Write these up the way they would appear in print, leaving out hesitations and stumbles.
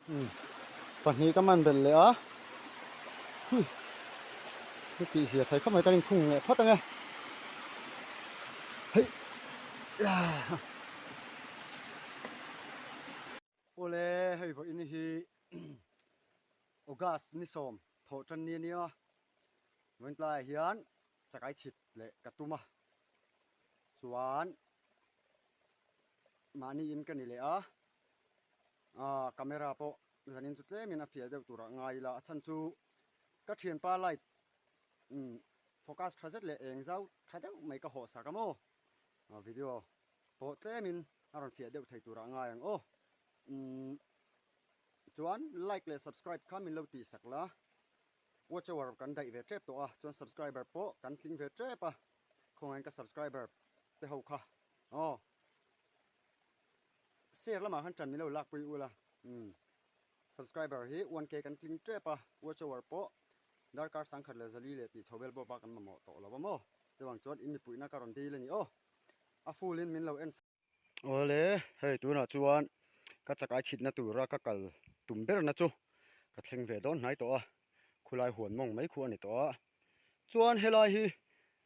Umm pahnih ka man belh leh a, hui ka tih zia thei khawp mai ka inkhung leh phawt ange hei Awle hei vawiin hi August ni sawm thawh tan ni a nia, vawiin tlaiah hian chakai chhit leh ka tum a, chuan mahni in ka ni leh a. Aaa camera pawh zanin chu tlemin a fiah deuh turah ngai ila a chhan chu ka thianpa light umm focus tha zet leh eng zau tha deuh mai ka hawh sak a maw video pawh tlemin a rawn fiah deuh thei turah ngai ang aw umm chuan like leh subscribe kha min lo tih sak la watch hour kan daih ve tep tawh a chuan subscriber pawh kan tling ve tep a khawngaiin ka subscriber te ho kha aw. Share lamah khan tan milo lakpui ula umm subscriber hi 1k kan tling tep a watch hour pawh darkar sangkhat leh zali leh tih chho vel bawk a kan mamawh tawh lo a maw chuvang chuan in mipuihna ka rawn dil a ni aw a full in min lo en Awle hei tunah chuan ka chakai chhitna tura ka kal tum berna chu ka thleng ve dawn hnai tawh a khulai huan mawng mai khu a ni tawh a chuan helai hi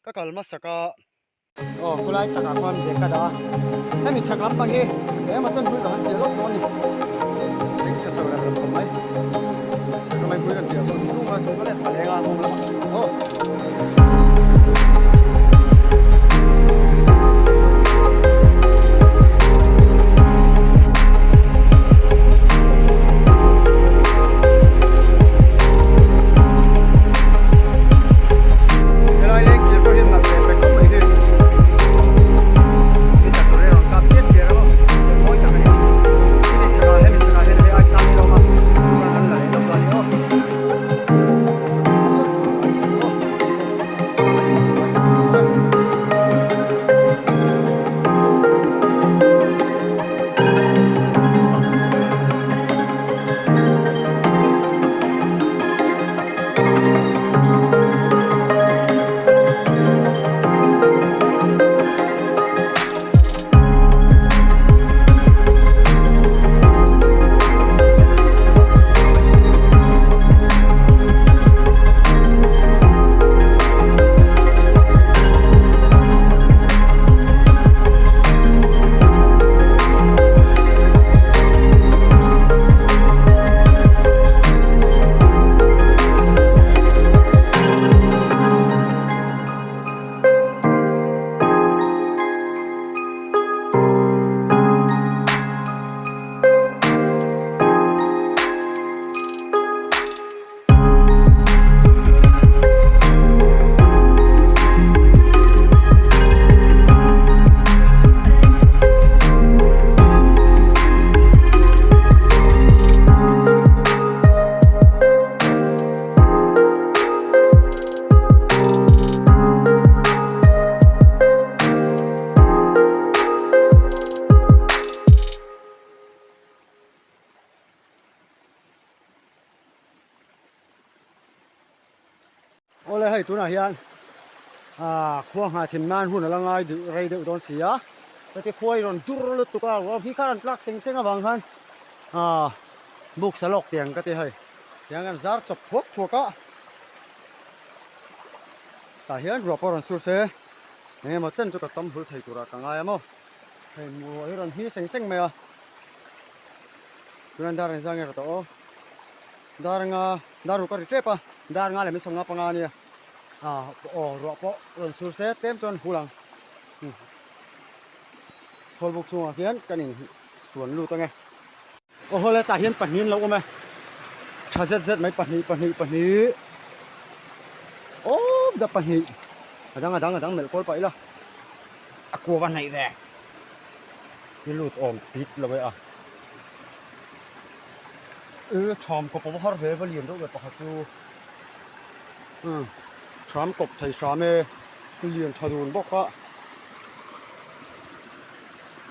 ka kal hmasak a. Aw khulai takah khuan bag ka dah a, hemi chhak lampang hi engemaw chuan hmui ka han chiah lawk dawn a ni. Eng chhe chho rem rem khawp mai. Chhak lamah hmui kan chiah sawn chung a, chung ka leh thla leng a mawng lamah aw. Helai leng thir pawh hian nalh leh pe khawp mai hi. Ni tak tur hi a rawn kap siar siar a maw? Mawi tak a ni. Hemi chhakah hemi chhakah hian hei ai sang hi a awm a, chuan an la leh lawk dawn a ni aw. Awle hei tunah hian ah khua nghah thin nan hun a la ngai deuh rei deuh dawn si a heti khua hi rawn dur lutuk a ruah hi kha rawn tlak seng seng avang khan ah buk sa lawk tiang ka ti hei tiang kan zar chawp thuak thuak a tah hian ruah pawh rawn sur se eng emaw chen chu ka tam hul thei turah ka ngai a maw hei ruah hi rawn hmi seng seng mai a tunah dar engzah nge rawh tawh aw. Dar nga dar ruk a ri tep a, dar nga leh min sawmnga panga ania ah aw ruah pawh rawn sur se tlem chuan hul ang khawl buk chhungah khian kan in suan lut ange. Aw hawle tah hian pahnih an lo awm e, tha zet zet mai pahnih pahnih pahnih aww da pahnih a dang a dang a dang melh kual pah ila a kuava hnaih ve i lut awm pit lo e a. E tham kawp a va har ve va lian deuh ve pakhat chu umm tham kawp thei hram e lian tha dun bawk a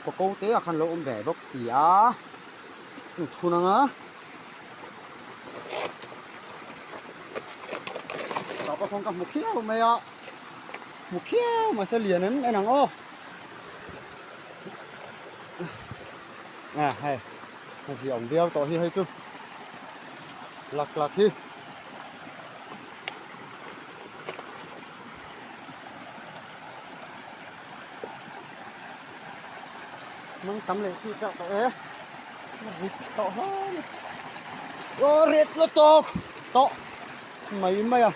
kaw ko te ah khan lo awm ve bawk si a thun anga tah pawh khawn ka hmu khiau mai a hmu khiau mahse lian em en ang aw. A hei a zia awm viau tawh hi hei chu. Lak lak hi. Mang tam leh chi chak tawh e. Rit tawh hle ni. Aw rit lutuk tawh mai mai a.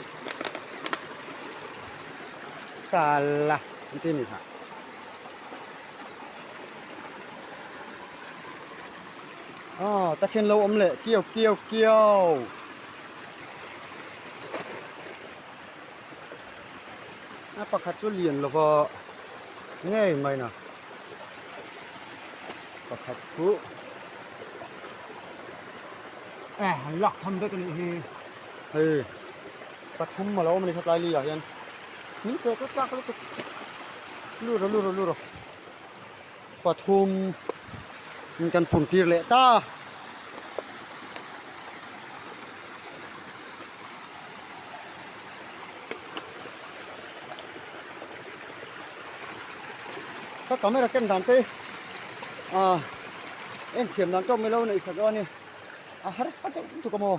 Sala an ti ni kha. Ah takhian lo awm leh kiau kiau kiau. A pakhat chu lian lova ngei mai na pakhat chu eh an lak tham vek a nih hi hei pathum a lo awm a ni khatlai li ah hian min che tlat tlak lutuk lut rawh lut rawh lut rawh pathum in kan pun tir leh ta. Ka camera ken dan te ah en thiam dan tawk mai lo neih sak a ni a harsa deuh lutuk a maw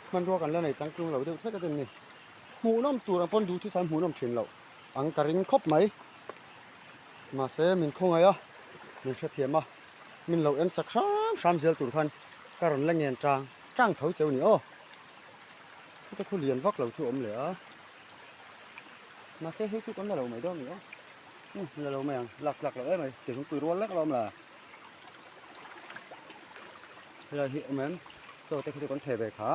hmanrua kan la nei changtlung lo deuh hlek a tin ni hmuhnawm tur ang pawn duhthusam hmuhnawm thin loh ang ka ring khawp mai mahse min khawngaih a min hrethiam a min lo en sak hram hram zel tur khan ka rawn la ngen chang chang tho cheu a ni aw. Heta khu lian vak lo chu a awm leh a, mahse hei chu kan la lo mai dawn a ni a, umm la lo mai ang, lak tlak loh em mai, ti zungpui rual lek alawm la. Helai hi a awm em, chaw te khi chu kan theh ve kha,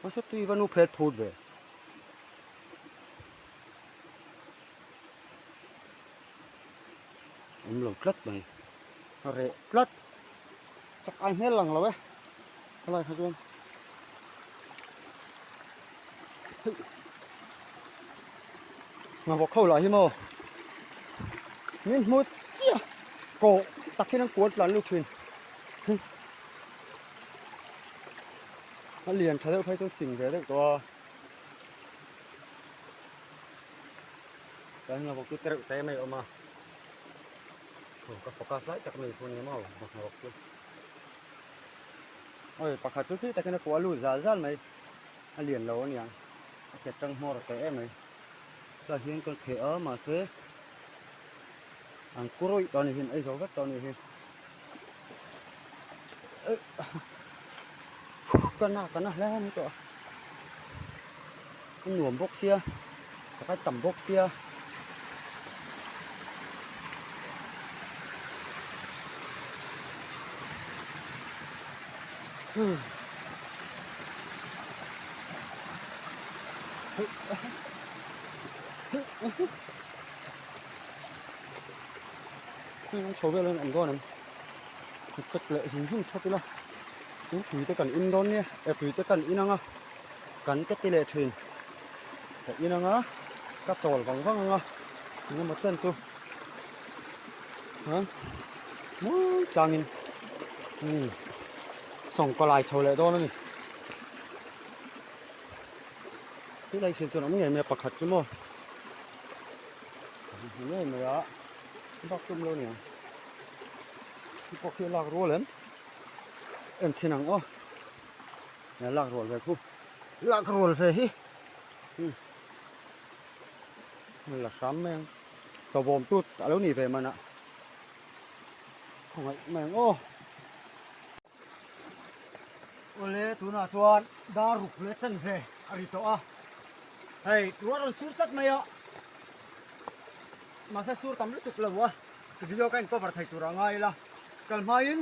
mahse tui va nu phet phut ve. Awm lo tlat mai, a reh tlat, chak ai hmel lang lo e, helai kha chuan. Ngavawk ho lah hi maw min hmu chiah kawh tak hian an kual tlan lut thin a lian tha deuh phei chuan fing ve deuh tawh a tlai ngavawk chu tereuh te mai a awm a aw ka focus lai tak mai thu a ni maw ngavawk chu. Oi pakhat chu khi takin a kuah lut zal zal mai a lian lo aniang a ke tang hmawr a teh em mai tlai hian kan kheh a mahse an kurawih tawh anih hi an ei zo vek tawh anih hi ka na ka na hle mai tawh a a nuam bawk sia chakai tam bawk sia. Chho vel an awm dawn em check leh him him thawt ila tin tui te kan in dawn nia eh tui te kan in ang a kan ka ti leh thin ka in ang a ka chawl vang vang ang a engemaw chen chu ha mawi changin umm sawngkaw lai chho leh dawn a ni tilai chin chuan awm ngei mai a pakhat chu maw hmu ngei mai a bak tum lo aniang khi pawh khi a lak rual em en chhin ang aw lak rual ve khu lak rual ve hi umm la hram mai ang chawbawm tut a lo ni ve man a khawngaih mai ang aw. Awle tunah chuan dar ruk leh chen ve a ri tawh a hei tuna rawn sur tlat mai a mahse sur tam lutuk lo a video ka in cover thei tur a ngai ila kal hmain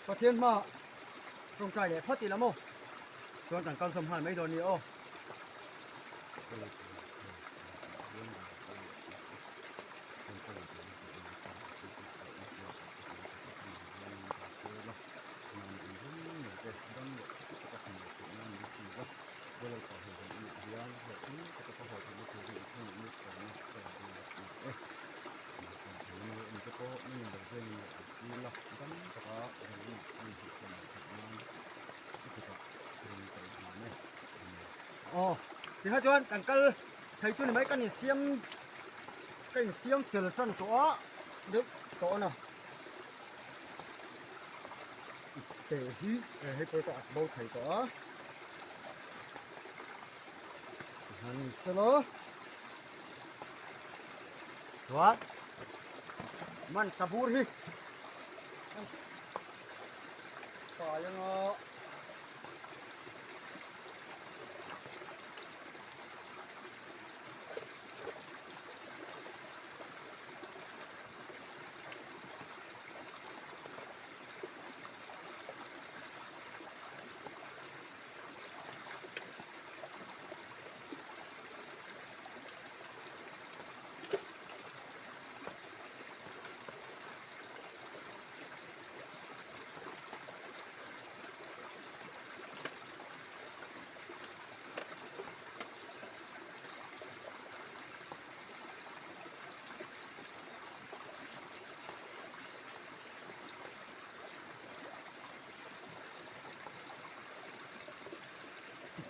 Pathian hma tawngtai leh phawt ila maw chuan kan kal zawm nghal mai dawn a ni aw. Aw tikha chuan kan kal thei chu ni mai kan insiam ka insiam fel tan tawh a deuh tawh a na. te hi hei pawh ka a bo thei tawh a han sela chuan man sabur hi kai anga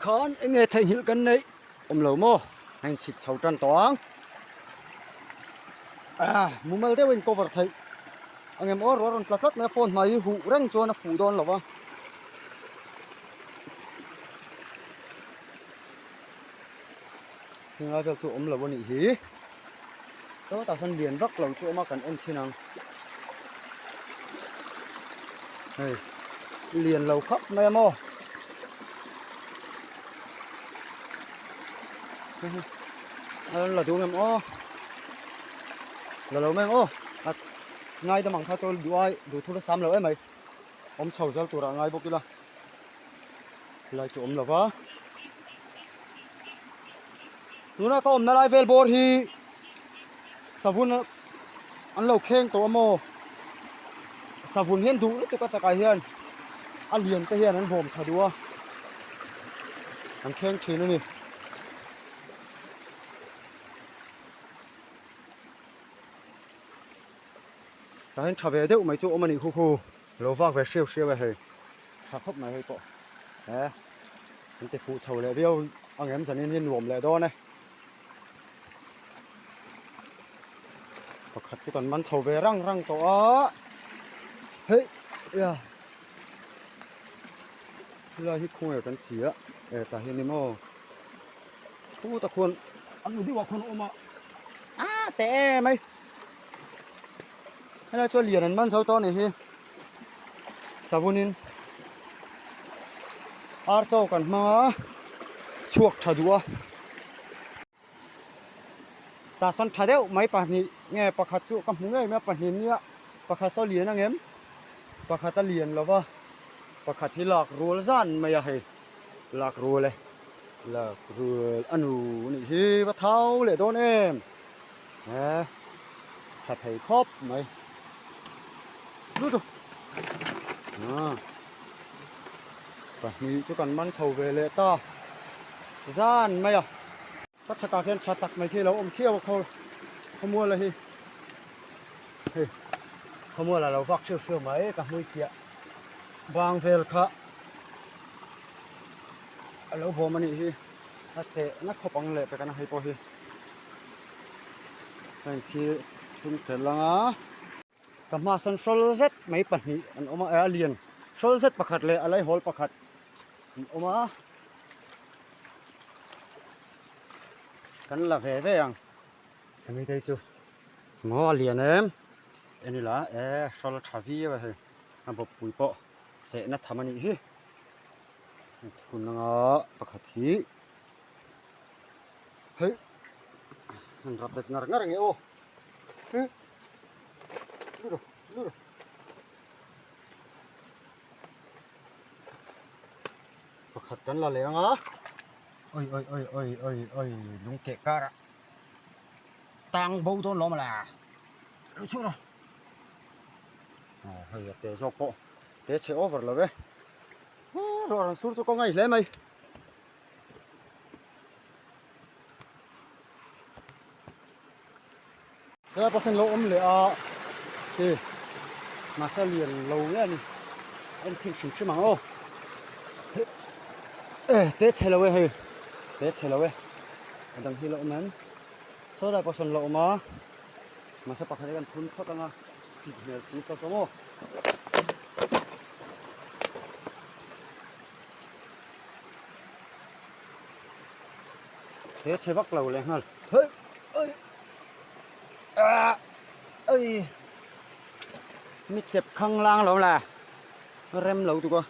Tikhan eng nge theihnghilh kan neih awm lo maw? A inchhit chho tan tawh ang. Ah, mumal deuh a in cover theih ang em aw, ruah rawn tla tlat mai a phone hmai hi huh reng chuan a fuh dawn lo va. Heng lai vel chu awm lo a nih hi. Sawtah sawn lian vak lo chu awm a kan en chhin ang. Hei lian lo khawp mai a maw. A rawn la duh ngem aw. La lo mai ang aw. A ngai dam ang kha chu duh ai duh thur a sam lo em mai. Awm chho zel turah a ngai bawk ila. Helai chu awm lo va. Tuna ka awmna lai vel bawr hi savun an lo kheng tawh a maw? Savun hian duh lutuk a chakah hian a lian te hian an bawm tha duh a, an kheng thin a ni. Tah hian tha ve deuh mai chu awm a nih khu khu lo vak ve hriau hriau e hei tha khawp mai hei pawh he an ti fuh chho leh viau ang em zanin hi nuam leh dawn e pakhat chu kan man chho ve rang rang tawh a hei ia helai hi khawnge kan chi a e tah hian ni maw khutah khuan an deuh ah khuan a awm a a teh em mai. Helai chuan lian an man zo tawh a nih hi savunin ar chaw kan hmang a chhuak tha duh a tah sawn tha deuh mai pahnih nge pakhat chu ka hmu ngei mai a pahnih nia pakhat saw lian ang em pakhat a lian lo va pakhat hi lak rual zan mai a hei lak rual e lak rual a nu a nih hi va thau leh dawn em. He tha thei khawp mai lutuk ah pahnih chu kan man chho ve leh ta zan mai a ka chhakah khian tha tak mai khi a lo awm khiau a khaw khawmuala hi hei khawmuala lo vak hriau hriau mai ka hmui chiah bang vel kha a lo bawm a nih hi a cheh na khawp ang leh pek a na hei pawh hi. Heng khi thum tel anga ka hma sawn hrawl zet mai pahnih an awm a a lian hrawl zet pakhat leh a laihawl pakhat an awm a kan la ve ve ang hemi te chu maw a lian em en ila e hrawl tha viau a hei a bawppui pawh chehna tham a nih hi thun anga pakhat hi. Hei an rap bet ngar ngar ang e aw hi luro luro pakhat kan la leh ang a oi oi oi oi oi oi lung keh kar ah tang bo dawn lo mawle lo chhuak rawh aw hei a te zawk pawh te chhe over lo ve ruah rawn sur chu ka ngaih hle mai. Helai pawh hian lo awm leh a ti mahse a lian lo nge a ni en thim hrim hrim ang aw e te chhe lo e hei te chhe lo e a dang hi lo awm em saw lai pawh sawn lo awm a mahse pakhat hi kan thun phawt ang a chik hmel si saw saw maw. He chhe vak lo leh nghal. Hei oi ah oi mi chep khang lang lo la rem lo tuk a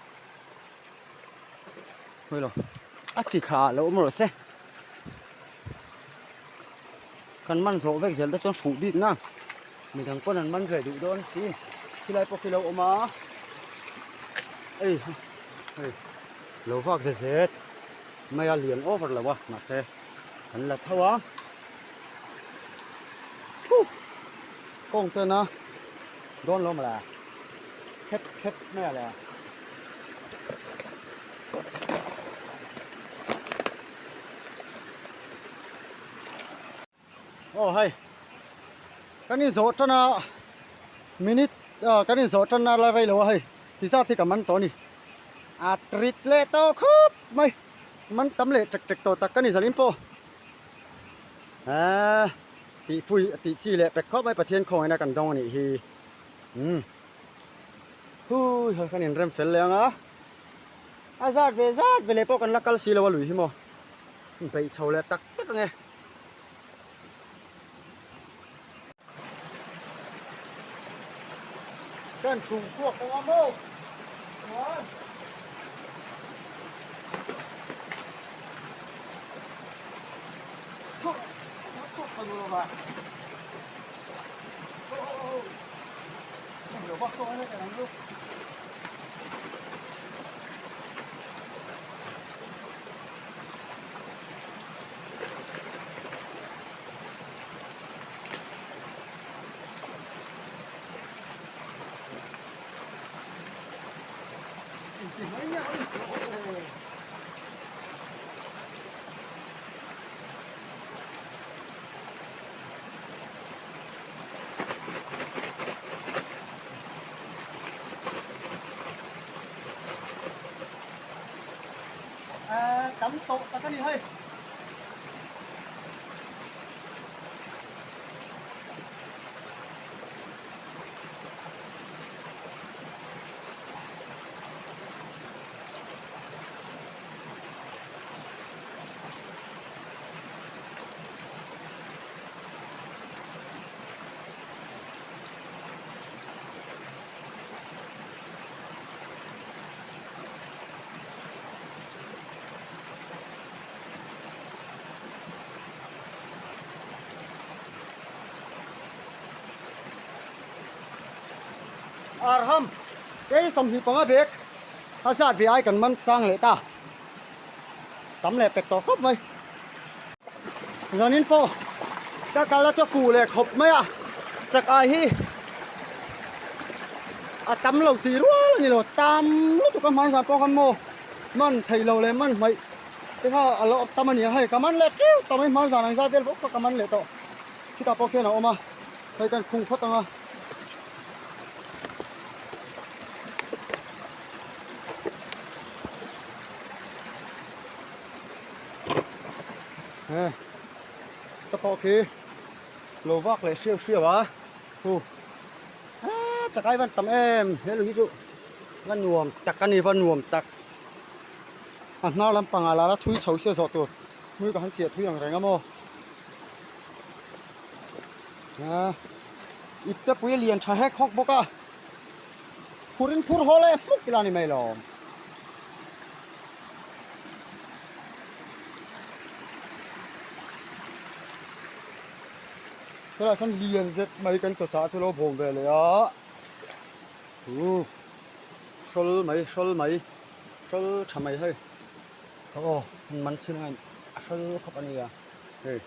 hawi lo a chi thla ah lo awm rawh se kan man zawh vek zel te chuan fuh bik na midang pawn an man ve duh dawn si khilai pawh khi lo awm a ei hei lo vak zet zet. Mai a lian over lo a mahse kan la tho a huh kawng ten a dawn lo mawle khep khep mai a le. Aw hei kan inzawh tan a minute ah kan inzawh tan a la rei lo a hei ti zat hi ka man tawh a ni a rit leh tawh khawp mai man tam leh ṭek ṭek tawh tak ka ni zanin pawh eee tih fui tih chi leh pek khawp mai Pathian khawngaihna kan dawng a nih hi umm hui hei kan inrem fel leh ang a a zat ve zat ve leh pawh kan la kal si lo a lui hi maw beih chho leh tak tak ang e. Kan chhung chhuak ang a maw? Chuan. Chhuak, chhuak tha duh lo va. Oh, oh, oh. Lo bak chhuak ang ang lu. Tam tawh tak a ni hei. Arham kei 25 bag a zat ve ai kan man chang leh ta tam leh pek tawh khawp mai zanin pawh ka kal a chaw fuh leh khawp mai a chak ai hi a tam lo tih rual a ni lo tam lutuk a hmai zan pawh khan maw man theih loh leh man hmaih te kha a lo tam a ni a hei ka man leh ṭeuh ta mai hmai zan ang zat vel bawk kha ka man leh tawh khitah pawh khian a awm a hei kan khung phawt ang a. He ta pawh khi lo vak leh hriau hriau a hu ah chakai van tam em he lui hi chu va nuam tak a ni va nuam tak a hnar lampang ah lah la thui chho sia zawh tur hmui ka han chiah thui ang reng a maw ah ipte pui a lian tha hek hawk bawk a phur in phur haw leh hmuk ila ni mai lo. Helai sawn lian zet mai kan chaw chah chu lo bawm ve leh a uh hrawl mai hrawl mai hrawl tha mai hei aw man chhin a a hrawl khawp a nia hei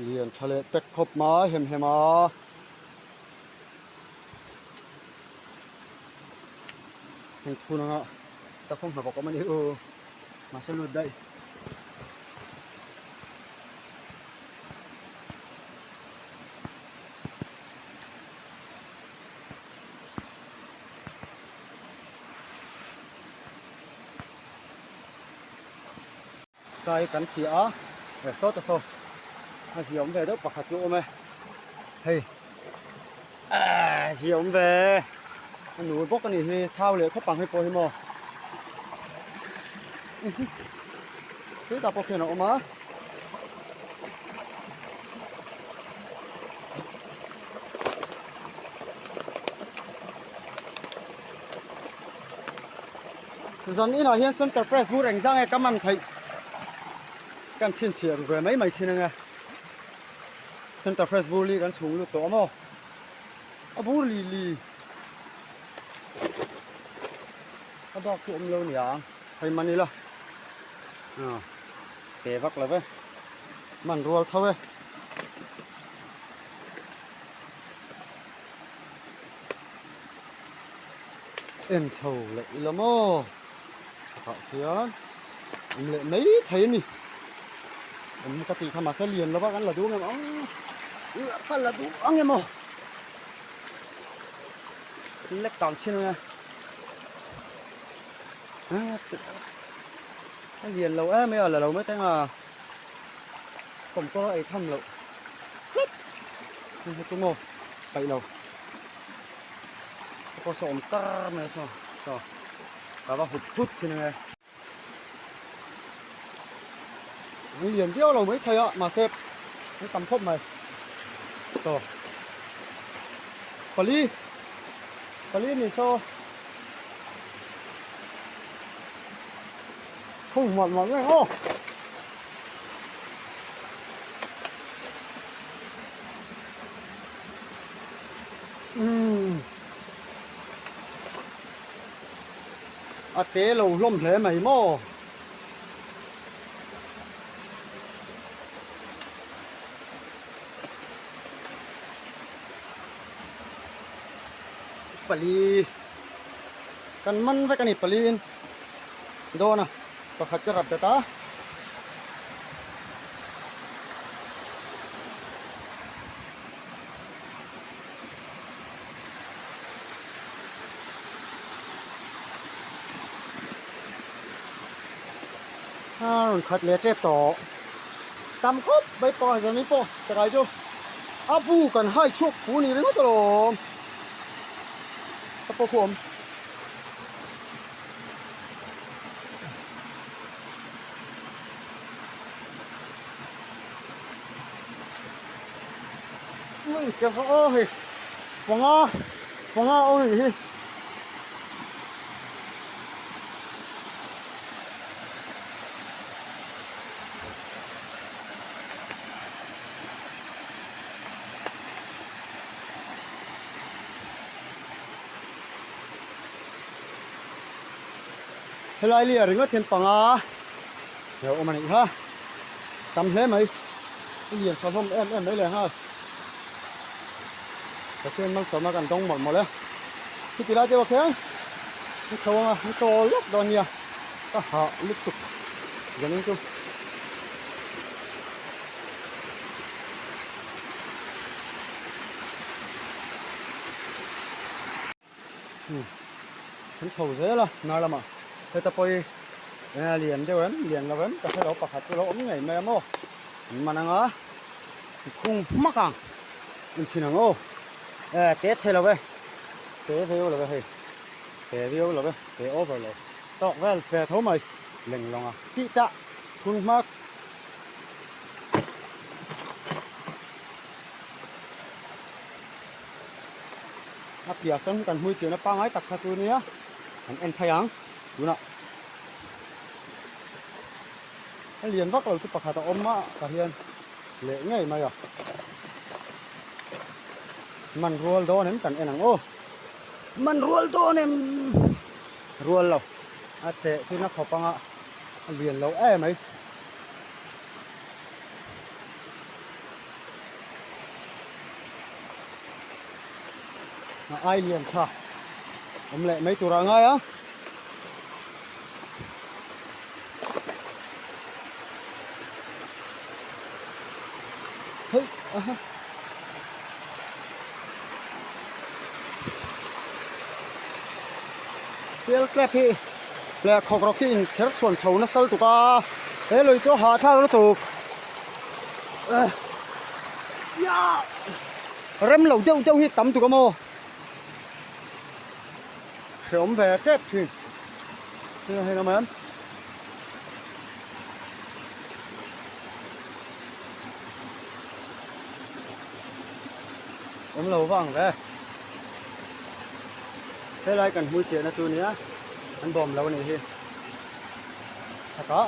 lian tha leh pek khawp mai hem hem a. Heng thun anga ka khawng hna bawk awm a ni u mahse lut daih. Kai kan chiah a he saw ta saw a zia awm ve deuh pakhat chu awm e hei ah zia awm ve a nu bawk a nih hi thau leh khawp ang hei pawh hi maw tui tak pawh khian a awm a. Zan inah hian center press bur engzah nge ka man theih kan chhinchhiah ru ve mai mai thin ang e. Center press bur li kan chhung lut tawh a maw? A bur li li a bak chu awm lo nia ang hei man ila pe vak lo ve man rual tho e. En chho leh ila maw chhakah khian awm leh mai thei a ni awm ka tih kha mahse lian lova kan la duh ang em ang ka la duh ang em aw lek kang chhin ang e a lian lo em mai a la lo mai teng a kawmkawr a ei tham loh hlek hei hi chu maw paih lo. Ka pawh saw awm kar mai a saw saw ka va hup thut thin ang e. An lian viau lo mai thei a mahse an tam khawp mai saw pali pali ni saw khung mual mual reng aw. Umm a te lo hlawm hle mai maw pali kan man vek a ni pali in dawn a pakhat ka rap bet a. A rawn khat leh tep tawh tam khawp mai pawh a zan in pawh chakai chu a bu kan hai chhuak fu ni ringawt alawm ka pawh khu awm. Ui ka va aw hei panga panga aw nih hi helai lia ringawt hian panga lo awm a nih kha tam hle mai a lian tha hlawm em em mai leh nghal Pathian malsawmna kan dawng mawlh mawlh e chuti lai deuh ah khian an chho ang a an chawl lawk dawn nia ka hah lutuk zanin chu. Kan chho zel a hnar lamah heta pawh hi eng a lian deuh em lian lo em ka hre lo pakhat chu lo awm ngei mai a maw an man anga khung hmak ang an chhin ang aw e te chhe lo e te viau lo e hei te viau lo e te over lo tawk vel ve tho mai leng lawng a tih tah khung hmak. A piah sawn kan hmui chiahna pangngai tak kha chu nia kan en phei ang tunah a lian vak lo chu pakhat a awm a tah hian leh ngei mai a man rual dawn em kan en ang aw man rual dawn em rual lo a cheh chu na khawp anga a lian lo em mai. A ai lian tha awm leh mai tur a ngai a. Hei aha. Field clap hi leh khawk rawk hi in chher chhuan chho nasa lutuk a he lui chu hahthlak lutuk rem lo deuh deuh hi tam tuk a maw hreawm ve tep thin hei hei awm em. Awm lo vang ve. Helai kan hmui chiahna chu nia. An bawm lo a nih hi. Chhakah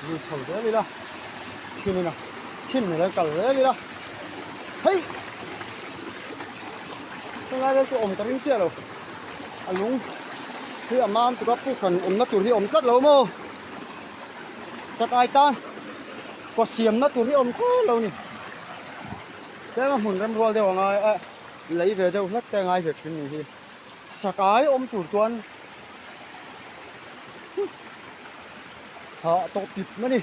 lui chho zel ila chhin ina chhin ni lo kal zel ila hei helai vel chu awm ka ring chiah lo a lung hi a mam tuk a puk han awmna tur hi a awm tlat lo maw chakai tan kaw siamna tur hi a awm tlat lo a ni tlem a hmun remrual deuh a ngai a lei ve deuh hlek te a ngai ve thin ni hi. Sakai awm tur chuan hah tawh pip mai a ni.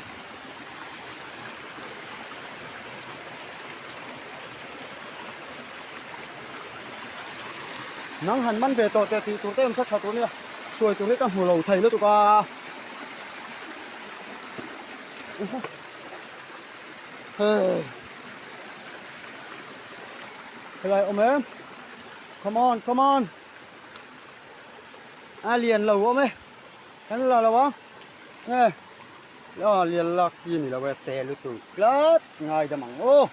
Nang han man ve tawh teh tih tur te awm sa tha tur nia hruai tur hi ka hmu lo thei lutuk a. Hei helai awm em. Come on, come on. A lian lo awm e. Kan la lo ang. Nge. A lian lak chi ni lo e te lutuk tlat ngai dam ang aw.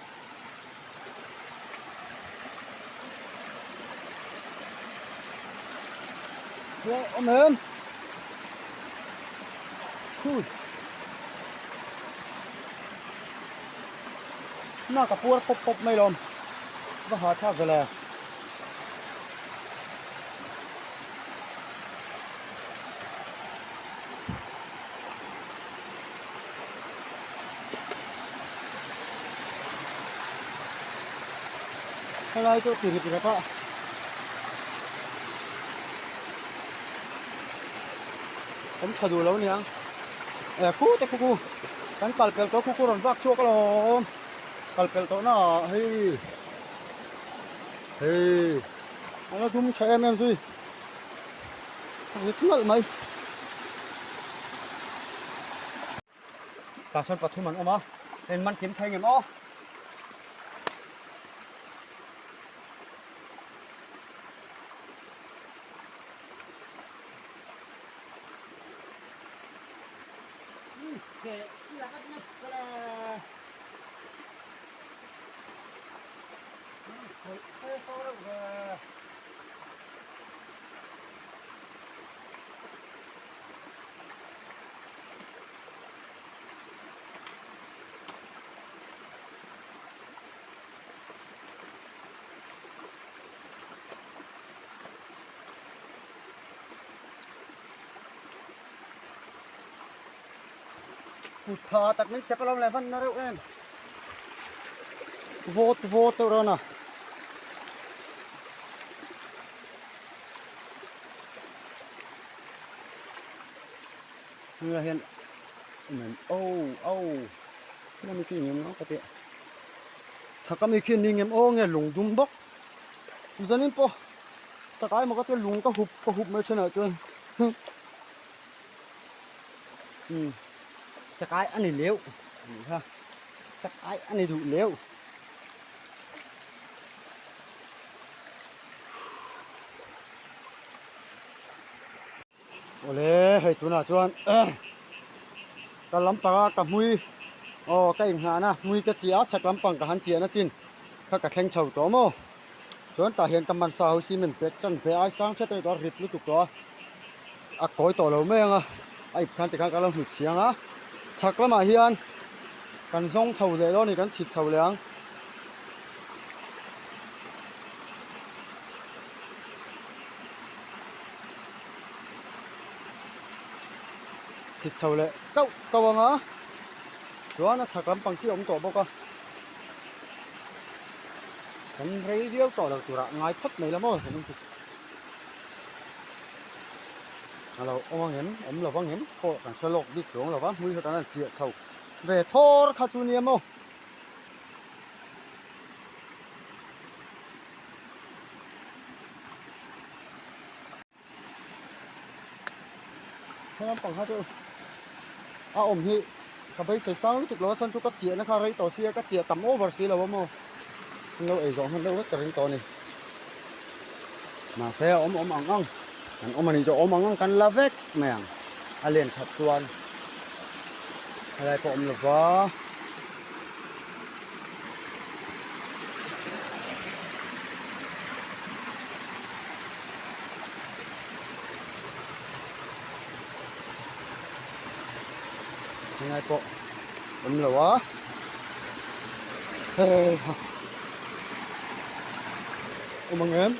Nge awm em. Khui. Na ka puar pawp pawp mai lawm. Va ha thlak ve le. Helai chu ti rip rep a. Awm tha duh lo niang. E khu te khu khu. Kan kal pel tawh khu khu rawn vak chhuak alawm. Kal pel tawh na ah hei. Hei a la dum tha em em zui a rit nalh mai tah sawn pathum an awm a heng man kim thei ngem aw. Kut tha tak min chep alawm le van na reuh em. Vawt vawt deuh rawn a. Hengah hian awm em oh oh hemi khi ni em ka ti chhak ami khi ni ngem aw nge lung dum bawk zanin pawh chak ai maw ka tia lung ka hup ka hup mai thenah chuan umm chakai a ni leuh tih kha chakai a ni duh leuh. Awle hei tunah chuan ka lampanga ka hmui aw ka inghahna hmui ka chiah a chhak lampang ka han chiahna chin kha ka thleng chho tawh maw chuan tah hian ka man sa ho cement bag chan ve ai sang hret a ni tawh a rit lutuk tawh a a kawi tawh lo mai ang a a ip khan tikhan ka lo hnut chiang a chhak lamah hian kan zawng chho leh dawn a ni kan chhit chho leh ang. Chhit chho leh kauh kauh ang a chuan a chhak lampang chi a awm tawh bawk a kan rei viau tawh lo turah ngai phawt mai la maw A lo awm ang em? Awm lo vang em? Pawh kan hre lawk bik chuang lo va, hmui kha kan han chiah chho ve thawr kha chu nia maw? He lampang kha chu a awm hi ka beisei sang lutuk lo a chhan chu ka chiahna kha rei tawh sia ka chiah tam over si lo a maw? An lo ei zawh hman deuh vek ka ring tawh a ni. Mahse a awm awm ang ang kan awm a nih chu a awm ang ang kan la vek mai ang a len that chuan helai pawh a awm lo va. Heng ai pawh awm lo a hei ha awm ang em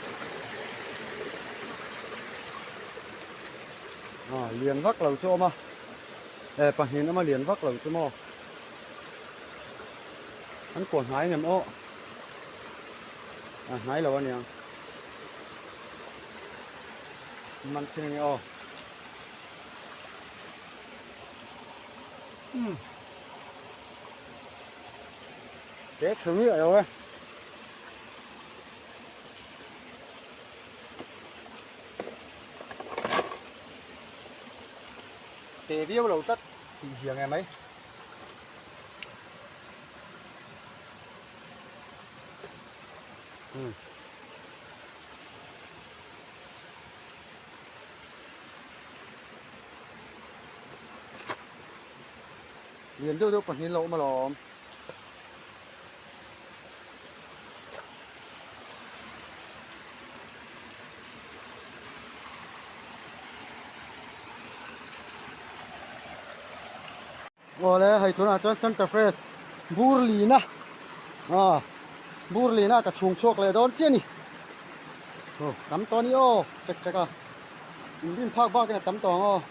ah lian vak lo chu a awm a eh pahnih awm a lian vak lo chu maw an kuah hnai ngem aw a hnai lo a niang man thin a ni aw. Te thlu miah lo e. Te viau lo tlat tih zia nge mai. Lian deuh deuh pahnih an lo awm alawm. Awle hei tunah chuan Santa Fresh bur lina ah bur lina ka chhung chhuak leh dawn chiah a ni. Aw tam tawh a ni aw chek chek a inrin phak bakin a tam tawh ang aw.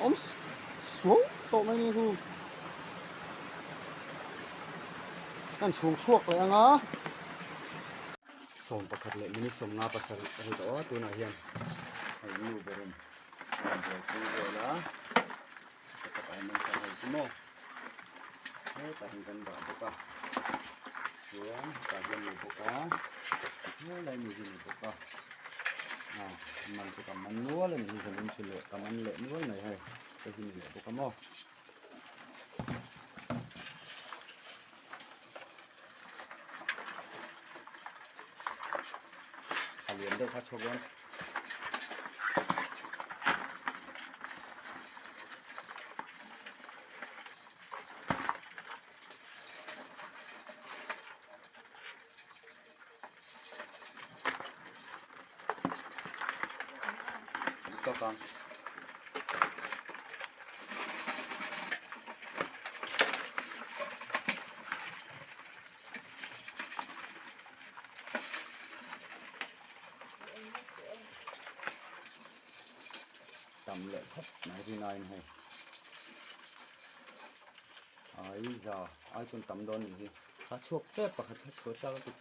Awm suau tawh mai ni hu. Kan chhung chhuak leh ang a. Sawm pakhat leh minute sawmnga pasarih a ri tawh a tunah hian hei nu berin a rawn buaipui vel a ka tak man kha hei chu maw hetah hian kan dah bawk a chuan hetah hian ni bawk a helai mi hi ni bawk a ah man chu ka man nual a ni hi zanin chu leh ka man leh nual mai hei hei hi ni leh bawk a maw. A lian deuh kha chhuak dawn. Tawk ang. Tam leh khawp mai rinaiin hei. Ai za ai chuan tam dawn nih hi. A chhuak tep pakhat kha chhuah chak a ti.